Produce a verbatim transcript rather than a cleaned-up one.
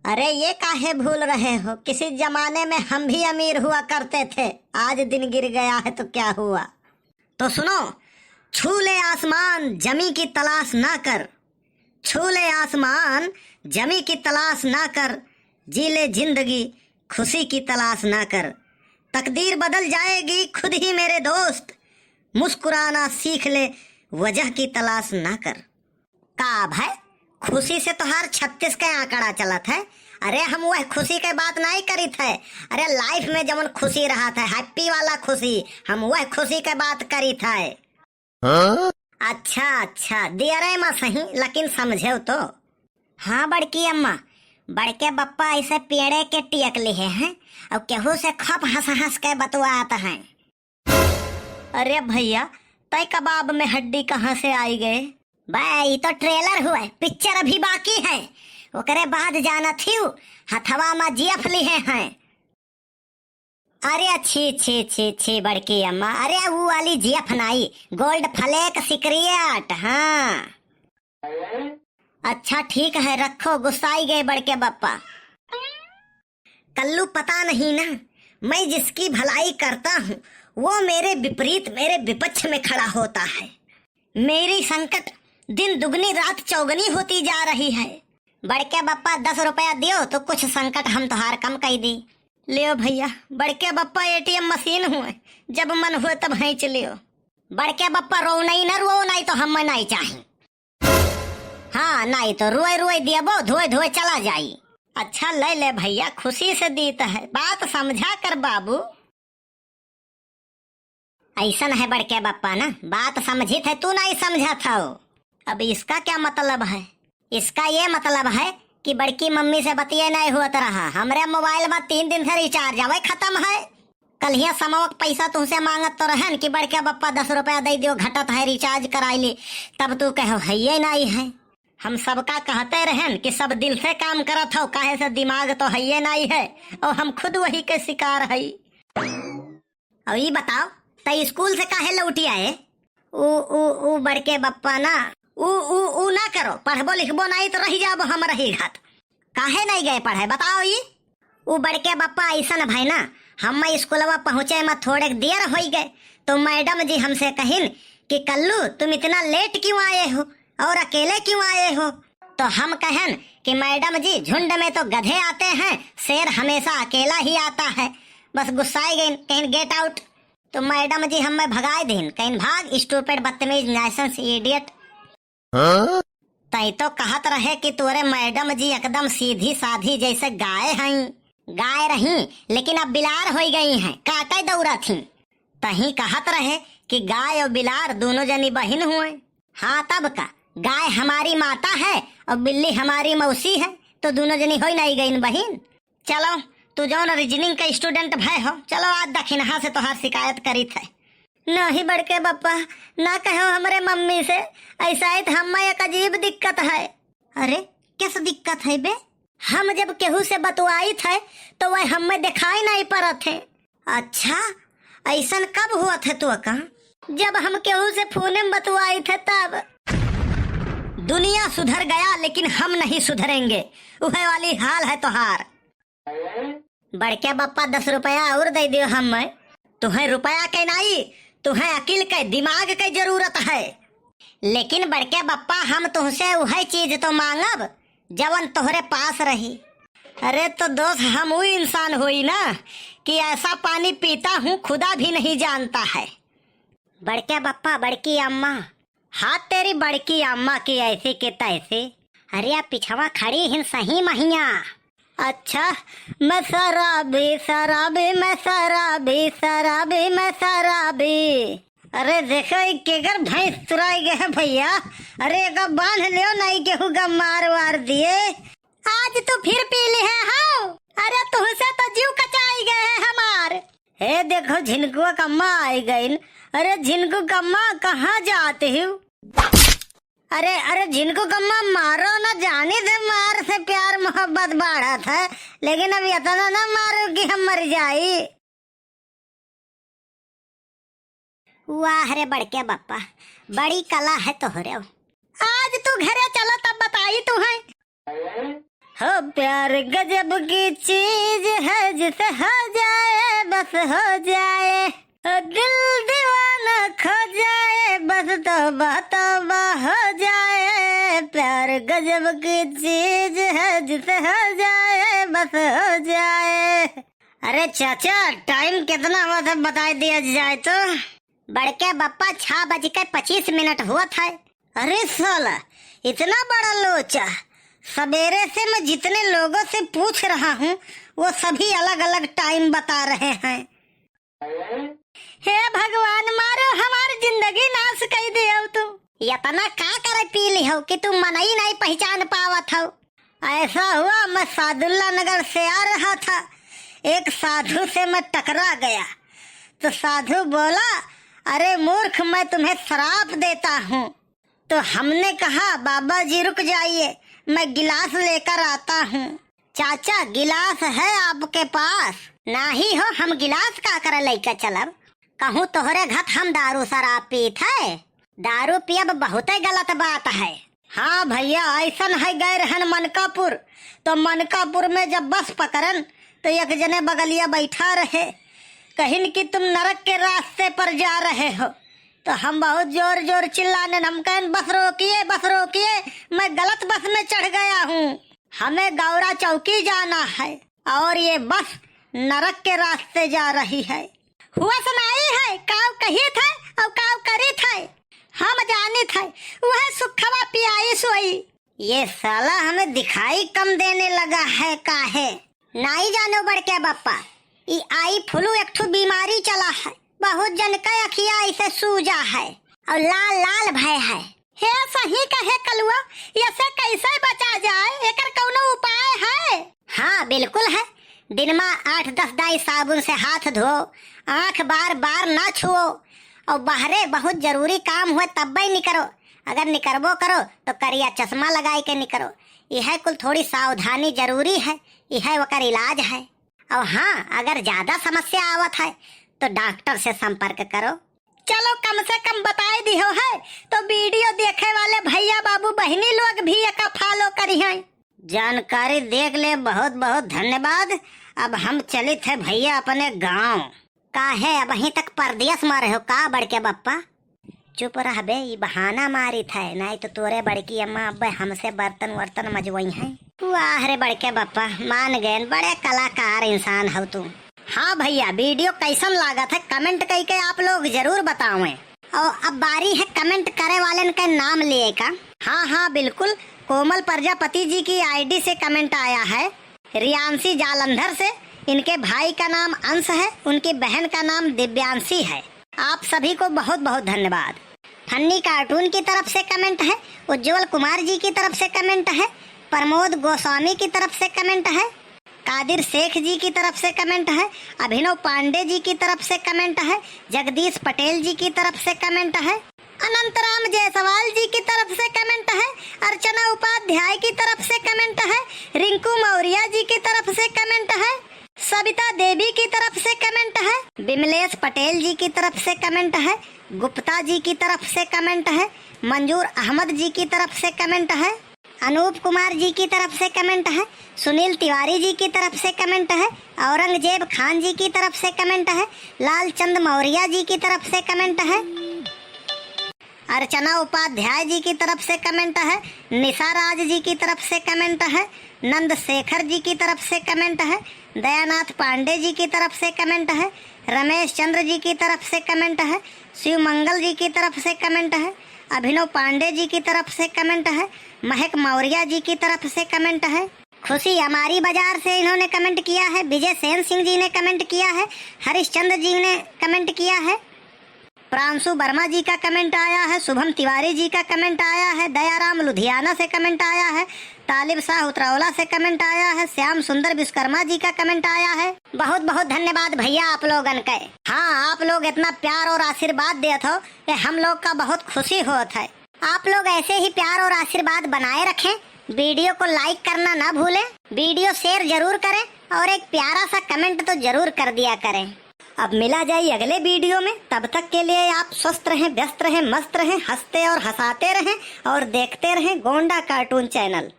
अरे, ये काहे भूल रहे हो? किसी जमाने में हम भी अमीर हुआ करते थे, आज दिन गिर गया है तो क्या हुआ? तो सुनो, छू ले आसमान, जमी की तलाश ना कर। छू ले आसमान, जमी की तलाश ना कर, जी ले जिंदगी, खुशी की तलाश ना कर। तकदीर बदल जाएगी खुद ही मेरे दोस्त, मुस्कुराना सीख ले, वजह की तलाश ना कर। का भाई, खुशी से तोहार छत्तीस के आंकड़ा चलत है? अरे, हम वह खुशी के बात नहीं करित है। अरे, life में जवन खुशी रहत है, happy वाला खुशी, हम वह खुशी के बात करित है। हाँ? अच्छा, अच्छा, दियरे मा सही, लेकिन समझेव तो। हाँ बड़की अम्मा, बड़के बप्पा ऐसे पेड़े के टियक लिहे हैं और केहू से खूब हंस हंस के बतुआत हैं। अरे भैया, तय कबाब में हड्डी कहाँ से आई गए? बे, ई तो trailer हुए, picture अभी बाकी है। ओकरे बाद जानत हिउ, हथवा मा जियफ लिहे हैं। अरे छी, छी, छी, छी, बड़की अम्मा, अरे ऊ वाली जियफ नाई, Gold Flake Secret, हाँ। अच्छा ठीक है, रखो, गुस्साई गए बड़के बप्पा। कल्लू, पता नहीं ना, मैं जिसकी भलाई करता हूँ, वो मेरे विपरीत, मेरे विपक्ष में खड़ा होता है। मेरी संकट दिन दुगनी रात चौगनी होती जा रही है। बड़के बप्पा, दस रुपया दियो तो कुछ संकट हम तोहार कम कई दी। लियो भैया, बड़के बप्पा ATM machine हुए, जब मन हुए तब हेंच लियो। बड़के बप्पा, रो नहीं ना, रो नहीं तो हम नहीं चाही। हाँ, नाई तो रुए रुए दियबो, धोए धोए चला जाई। अच्छा, ले ले भैया, खुशी से दीत है, बात समझा कर बाबू। ऐसन है बड़के बप्पा ना, बात समझित है, तू नहीं समझत हो। अब इसका क्या मतलब है? इसका ये मतलब है कि बड़की मम्मी से बतिये नहीं होत रहा, हमरे मोबाइल में तीन दिन से recharge अवे खत्म है। कल्हिया समवक पैसा तुहसे मांगत तो रहन कि बड़के बप्पा दस रुपया दे दियो, घटत है, recharge कराई ली, तब तू कहो हइये नाई है। हम सबका कहते रहन कि सब दिल से काम करत हो, काहे से दिमाग तो हइये नाई है, और हम खुद वही के शिकार हई। और ई बताओ, तई स्कूल से काहे लौटी आए? ऊ, ऊ, ऊ बड़के बप्पा ना, ऊ, ऊ, ऊ ना करो, पढ़बो लिखबो नाई तो रही जाबो हम रही घात। काहे नहीं गए पढ़े, बताओ ई? ऊ बड़के बप्पा ऐसन भय ना, हम स्कूलवा पहुँचे में थोड़े देर होई गए, तो मैडम जी हमसे कहिन कि कल्लू, तुम इतना लेट क्यों आए हो और अकेले क्यों आए हो? तो हम कहन कि मैडम जी, झुंड में तो गधे आते हैं, शेर हमेशा अकेला ही आता है। बस गुस्साई गइन, कहिन, "Get out।" तो मैडम जी हमें भगाए दिन, कहिन, "भाग, stupid, बदतमीज, nuisance, idiot।" हाँ? तई तो कहत रहे कि तोरे मैडम जी एकदम सीधी साधी जैसे गाय हैं। गाय रही, लेकिन अब बिलार होई गई हैं, काटे दौड़त ही। तही कहत रहे कि गाय और बिलार दोनों जनी बहिन हुए। हाँ तब का, गाय हमारी माता है और बिल्ली हमारी मौसी है, तो दोनों जनी होई नहीं गईन बहिन। चलो, तू जौन reasoning का student भय हो, चलो आज दखिनहा से तोहार शिकायत करीत है। नहीं बड़के बप्पा, ना कहो हमरे मम्मी से, ऐसा है तो हमें एक अजीब दिक्कत है। अरे, कैसे दिक्कत है बे? हम जब केहू से बतुआइत है, तो वह हमें दिखाई नहीं पड़त है। अच्छा, ऐसन कब हुआ था तो का? जब हम केहू से फोने में बतुआइत है तब। दुनिया सुधर गया, लेकिन हम नहीं सुधरेंगे, वह वाली हाल है तोहार। बड़के बप्पा, दस रुपया और दे दियो हमें। तुहें रुपया के नाई, तुहें अकिल के, दिमाग के जरूरत है। लेकिन बड़के बप्पा, हम तुहसे वही चीज तो मांगब, जवन तोहरे पास रही। अरे तो दोस्त, हम वो इंसान होई ना कि ऐसा पानी पीता हूँ, खुदा भी नहीं जानता है। बड़के बप्पा, बड़की अम्मा। हाँ, तेरी बड़की अम्मा की ऐसी की तैसी। अरे, आप पिछवा खड़ी हिन सही महिया। अच्छा, मैं शराबी, शराबी, मैं शराबी, शराबी, मैं शराबी। अरे देखो, ई केकर भैंस तुराई गए है भैया। अरे, एका बांध लियो, नहीं केहू का मार वार दिए। आज तू फिर पी लिहे हो? अरे, तुहसे तो जीव कचाई गए है हमार। हे देखो, झिनकुआ कम्मा आई गइन। अरे झिनकू कम्मा, कहाँ जाते हो? अरे, अरे झिनकू कम्मा, मारो ना, जानी दे, मार से प्यार मोहब्बत बाढ़त है, लेकिन अब इतना ना मारो कि हम मर जाई। वाह रे बड़के बप्पा, बड़ी कला है तोहरे। आज तू घरे चलो, तब बताई तू है। ओ प्यार गजब की चीज है, जिसे हो जाए बस हो जाए, ओ दिल दीवाना खो जाए, बस तौबा तौबा हो जाए। प्यार गजब की चीज है, जिसे हो जाए बस हो जाए। अरे चाचा, टाइम कितना हुआ था, बताई दिया जाए तो। बड़के बप्पा, छह बज के पच्चीस मिनट हुआ था। अरे साला, इतना बड़ा लोचा! सबेरे से मैं जितने लोगों से पूछ रहा हूँ, वो सभी अलग-अलग टाइम बता रहे हैं। हे भगवान, मारो, हमार जिंदगी नाश कई दियो तुम। इतना का करे पी लिहो कि तुम मनई नहीं पहचान पावत हो? ऐसा हुआ, मैं सादुल्ला नगर से आ रहा था, एक साधु से मैं टकरा गया। तो साधु बोला, "अरे मूर्ख, मैं तुम्हें श्राप देता हूँ।" तो हमने कहा, "बाबा जी रुक जाइए, मैं गिलास लेकर आता हूँ।" "चाचा, गिलास है आपके पास?" "नाही हो, हम गिलास का करे लेके चलब? कहूँ तोहरे घत हम दारू शराब पीत है? दारू पियब बहुते गलत बात है।" हाँ भैया, ऐसन है, गए रहन मनकापुर, तो मनकापुर में जब बस पकड़न, तो एक जने बगलिया बैठा रहे, कहिन कि "तुम नरक के रास्ते पर जा रहे हो।" तो हम बहुत जोर जोर चिल्लाने, हम कहन, "बस रोकिए, बस रोकिए, मैं गलत बस में चढ़ गया हूँ, हमें गौरा चौकी जाना है और ये बस नरक के रास्ते जा रही है।" हुआ सुनाई है, काव कही थे और काव करी थे, हम जानी थे, वह सुखवा पियाई सोई। ये साला हमें दिखाई कम देने लगा है काहे? नाई जानो बड़के बप्पा, ई आई फ्लू एक ठो बीमारी चला है, बहुत जन का अखिया ऐसे सूजा है और लाल लाल भय है। हे सही कहे कलुआ, ऐसे कैसे बचा जाए, एकर कौनो उपाय है? हाँ बिल्कुल है, दिन मा आठ दस दाई साबुन से हाथ धो, आँख बार बार ना छुओ, और बाहरे बहुत जरूरी काम हुए तब्बे निकरो, अगर निकरबो करो तो करिया चश्मा लगाई के निकरो। यह कुल थोड़ी सावधानी जरूरी है, यह ओकर इलाज है। और हाँ, अगर ज्यादा समस्या आवत है तो डॉक्टर से संपर्क करो। चलो, कम से कम बताई दिहो है, तो वीडियो देखे वाले भैया बाबू बहिनी लोग भी एका फॉलो करिहैं। जानकारी देख ले, बहुत बहुत धन्यवाद। अब हम चलित है भैया अपने गाँव। काहे, अबहीं तक परदेस मा रहो का बड़के बप्पा? चुप रहबे, ई बहाना मारित है, नाहीं तो तोरे बड़की अम्मा अब्बे हमसे बर्तन वर्तन मजवइहैं। वाह रे बड़के बप्पा, मान गएन, बड़े कलाकार इंसान हौ तू। हाँ भैया, वीडियो कैसन लागत है, comment कइके आप लोग जरूर बतावें। और अब बारी है comment करे वालेन के नाम लिए का। हाँ, हाँ, बिल्कुल, कोमल प्रजापति जी की ID से comment आया है, रियांशी जालंधर से। इनके भाई का नाम अंश है, उनकी बहन का नाम दिव्यांशी है। आप सभी को बहुत बहुत धन्यवाद। फन्नी कार्टून की तरफ से comment है, उज्जवल कुमार जी की तरफ से comment है, प्रमोद गोस्वामी की तरफ से comment है, कादिर शेख जी की तरफ से comment है, अभिनव पांडे जी की तरफ से comment है, जगदीश पटेल जी की तरफ से comment है, अनंतराम जायसवाल जी की तरफ से comment है, अर्चना उपाध्याय की तरफ से comment है, रिंकू मौर्या जी की तरफ से comment है, सविता देवी की तरफ से comment है, विमलेश पटेल जी की तरफ से comment है, गुप्ता जी की तरफ से comment है, मंजूर अहमद जी की तरफ से comment है, अनूप कुमार जी की तरफ से comment है, सुनील तिवारी जी की तरफ से comment है, औरंगजेब खान जी की तरफ से comment है, लालचंद मौर्या जी की तरफ से comment है, अर्चना उपाध्याय जी की तरफ से comment है, निशा राज जी की तरफ से comment है, नंद शेखर जी की तरफ से comment है, दयानाथ पांडे जी की तरफ से comment है, रमेश चंद्र जी की तरफ से comment है, शिव मंगल जी की तरफ से comment है, अभिनव पांडे जी की तरफ से comment है, महक मौर्या जी की तरफ से comment है, खुशी अमारी बाजार से इन्होंने comment किया है, विजय सेन सिंह जी ने comment किया है, हरिश्चंद्र जी ने comment किया है, प्रांशु वर्मा जी का comment आया है, शुभम तिवारी जी का comment आया है, दयाराम लुधियाना से comment आया है, तालिब शाह उतरौला से comment आया है, श्याम सुंदर विश्वकर्मा जी का comment आया है। बहुत बहुत धन्यवाद भैया आप लोगन के। हाँ, आप लोग इतना प्यार और आशीर्वाद देत हो कि हम लोग का बहुत खुशी होत है। आप लोग ऐसे ही प्यार और आशीर्वाद बनाए रखें। वीडियो को like करना ना भूलें, वीडियो share जरूर करें और एक प्यारा सा comment तो जरूर कर दिया करें। अब मिला जाए अगले वीडियो में, तब तक के लिए आप स्वस्थ रहें, व्यस्त रहें, मस्त रहें, हंसते और हंसाते रहें और देखते रहें गोंडा कार्टून चैनल।